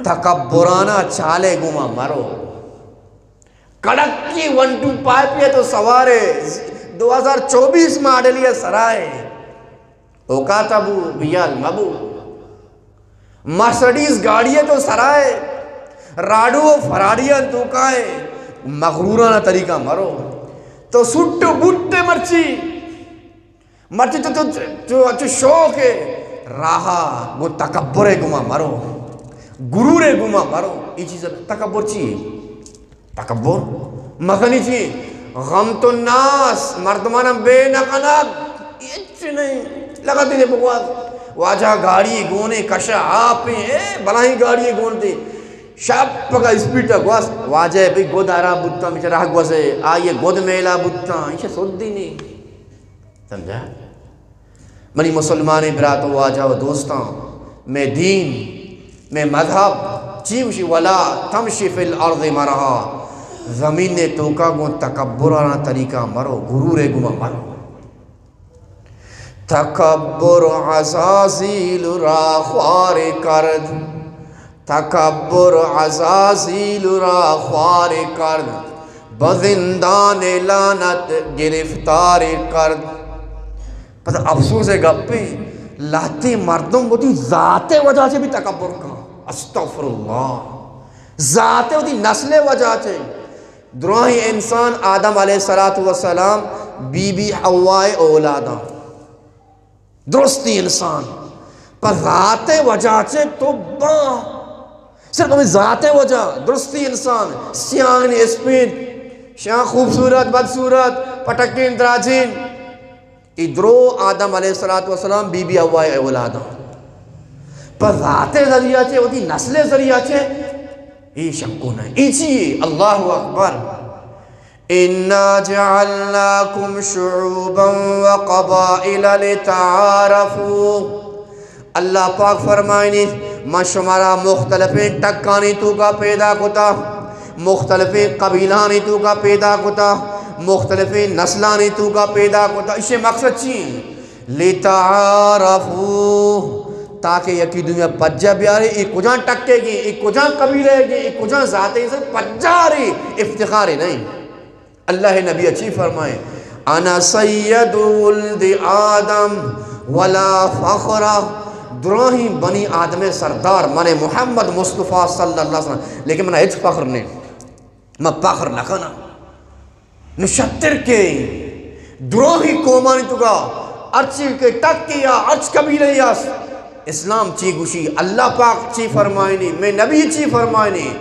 تکبرانا چالے گوما مرو۔ کڑکی ون ٹو پائپی تو سوارے، دو ہزار چوبیس ماڈلی سرائے۔ اوقات ابو بیال مبو۔ مرسڈیز گاڑی تو سرائے، راڈو و فراریاں توکائے، مغرورانہ طریقہ مرو۔ تو سٹ و بوٹ مرچی، مرچی تو، تو، تو، تو شوق ہے، راہا گو تکبر ہے گما مرو، غرور ہے گما مرو۔ یہ چیز تکبر چی ہے؟ تکبر مزنی چی؟ غمت الناس، مردماناں بے نہ کنگ، ہچ نہیں۔ لگا دینے بگواز، واجہ گاڑی گونے کشا آپ ہیں، اے بلاہیں گاڑی گون تھی۔ شپ پگا اسپیڈ گواز، واجہ بھئی گود آرا بوتا، میچا راہ گوازے، آئیے گود میلا بوتا، ایشا سود دی نہیں۔ سمجھا؟ منی مسلمانیں برات و واجہ و دوستاں، مئے دین، مئے مذہب چی گوشی؟ ولا تمشی فی الارض مرحا، زمین ءِ توکا گوں تکبرانہ طریقہ مرو، غرور ءِ گوما مرو۔ تکبر عزازیل را خوار کرد، تکبر عزازیل را خوار کرد، به زندان لعنت گرفتار کرد۔ پدا افسوس ءِ گپے، لہتیں مردم وتی ذات ءِ وجہ چہ بھی تکبر کن۔ استغفر اللہ۔ ذات ءِ وتی نسل ءِ وجہ چہ۔ دراہیں انسان آدم علیہ الصلوۃ والسلام، بی بی حوا ءِ اولاداں۔ درستی انسان پہ ذات ءِ وجہ چہ تو با، صرف ہمیں ذات ءِ وجہ، درستی انسان، سیاہیں اسپین، شاں خوبصورت، بدصورت، پٹکین، دراجین۔ ای درو آدم علیہ الصلوۃ والسلام بی بی حوا ءِ اولاداں۔ پہ ذات ءِ ذریعہ چہ، وتی نسل ءِ ذریعہ چہ، ای شکو نہ، ای چی؟ اللہ اکبر۔ انا جعلناکم شعوبا وقبائل لتعارفوا۔ اللہ پاک فرمائنی، من شمارا مختلفیں ٹکانی توکا پیدا کتا، مختلفیں قبیلانی توکا پیدا کتا، مختلفیں نسلانی توکا پیدا کتا۔ اسے مقصد چی؟ لتعارفوا، تاکہ یکی دومی پجا بیارے، ای کجا ٹکے گی، ای کجا قبیلے گی، ای کجا ذاتے، سر پجارے، افتخارے نہیں۔ اللہ نبی چی فرمائے؟ انا سید ولد آدم ولا فخر۔ دراہیں بنی آدم سردار من محمد مصطفی صلی اللہ علیہ وسلم، لیکن من ہچ فخر نہیں، من فخر نہ کنا۔ نو شتر کے دراہیں قومانی توکا، ہرچی کہ ٹکے یا ہرچ قبیلے یا، اسلام چی گوشی، اللہ پاک چی فرمائنی، میں نبی چی فرمائنی؟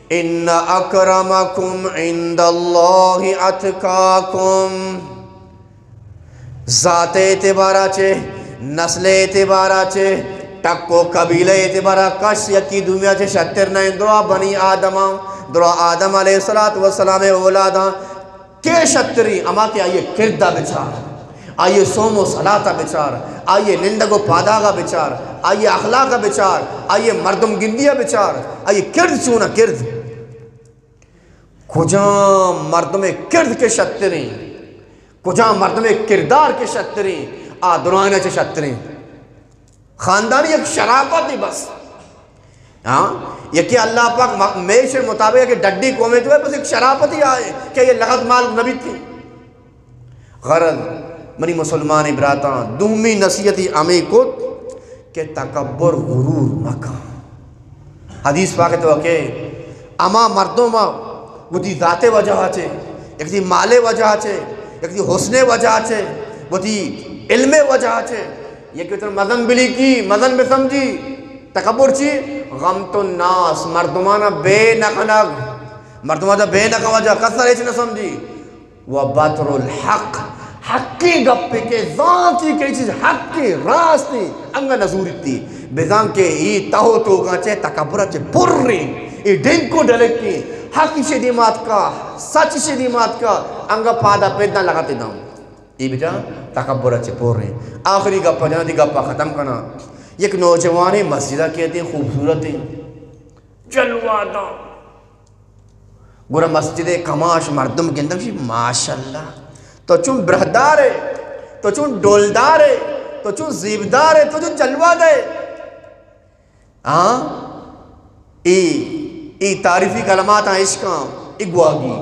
ان اکرمکم عند اللہ اتقاکم۔ ذات اعتبارا چہ، نسل اعتبارا چہ، ٹک و قبیلہ اعتبارا کس یکی دومیا چہ شتر نہ انت۔ درا بنی آدم، درا آدم علیہ الصلوۃ والسلام اولاداں، کے شتری؟ ہما کہ آئی کردا بچار، آئی صوم و صلاتا بچار، آئی نندگ و پاداغا بچار، آئی اخلاقا بچار، آئی مردم گندیا بچار، آئی کرد چونا کرد۔ کجام مردم کرد کے شتریں، کجام مردم کردار کے شتریں، آ درائنا چہ شتریں۔ خاندانی یک شرافت ہی بس۔ ہاں، یکی اللہ پاک م-، میش مطابق کہ ڈڈی قومے تو ہے، بس یک شرافت ہی آئے کہ یہ لغت مال نبی تھی۔ غرض، منی مسلمانیں براتاں، دومی نصیحتی ہمے کت کہ تکبر، غرور مکن۔ حدیث پاک تو کہ ہما مردم وتی ذات وجہ چے، یک دی مال وجہ چے، یک دی حسن وجہ چے، وتی علم وجہ چے، یک تر مزن بلیکی، مزن بسمجھی، تکبر چی؟ غمت الناس، مردمانا بے نہ کنگ، مردمانا بے نہ کن وجہ، کسر ہچ نہ سمجھی۔ و بطر الحق، حقیں گپے کہ زانتی کہ اے چیز حقیں، راستیں، انگا نزوریتی۔ بزان کہ ای تہو توکا چہ تکبر چہ پریں، ای ڈنکو ڈلکیں، حق ایشی دیما اتکا، سچ ایشی دیما اتکا، انگا پادا پیدا لگتے داں۔ ای بجا تکبر چہ پریں۔ آخری گپا جانا، دی گپا ختم کنا۔ یک نوجوانے مسجدہ کیتے، خوبصورتیں، جلوہ داں۔ گڑا مسجد ءِ کماش مردم گندگ، گوشی، ماشاءاللہ، تو چون برہدار ئے، تو چون ڈولدار ئے، تو چون زیبدار ئے، تو چون جلوہ دہ ئے۔ ہاں؟ اے، اے تعریفی کلماتاں اشکاں، اے گواگی۔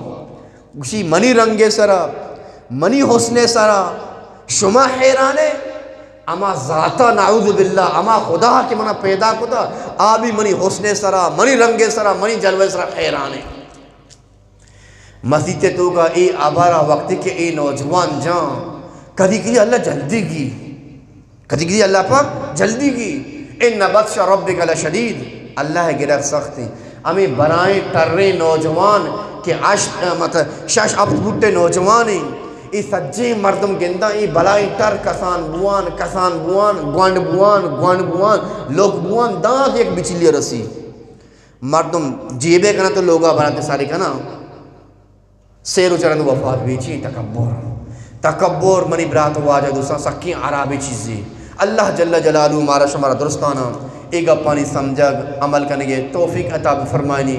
گوشی، منی رنگ سرا، منی حسن سرا، شما حیرانے؟ اما ذاتا، نعوذ باللہ، اما خدا کہ منا پیدا کتا، آ بھی منی حسن سرا، منی رنگ سرا، منی جلوہ سرا حیرانے۔ مسیت توکا اے ابارا وقتی کہ اے نوجوان جان، کدی کدی اللہ جلدی گی، کدی کدی اللہ پاک جلدی گی۔ ان بطش ربک لشدید، اللہ گرگ سخت ہیں۔ ہمیں بلائیں ٹریں نوجوان کہ اشت، مطلب، شش ہفت بوٹے نوجوان ہیں، اے سجیں مردم گنداں، اے بلائیں ٹر کسان بوان، کسان بوان، گونڈ بوان، گونڈ بوان، لوک بوان، داں کہ یک بچلی رسی۔ مردم جیبے کناں تو لوگا برات ساری کناں۔ سیر و چرند وفات بیچی تکبر۔ تکبر منی برات واجہ دوستاں سکیں عرابی چیزی۔ اللہ جل جلالہ مارا شمارا درستانا اے گپانی سمجھگ عمل کنگے توفیق عطا بفرمائنی۔